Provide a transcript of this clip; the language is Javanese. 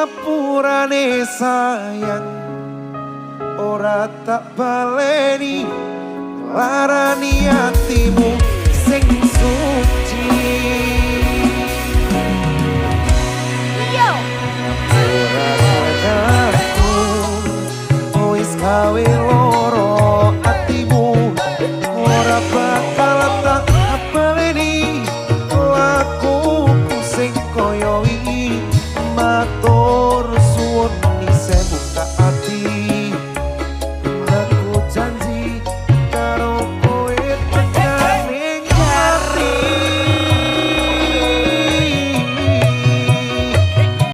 Ngapurane sayang, ora tak baleni larani atimu sing suci. Yo. Ngapurane aku wis gawe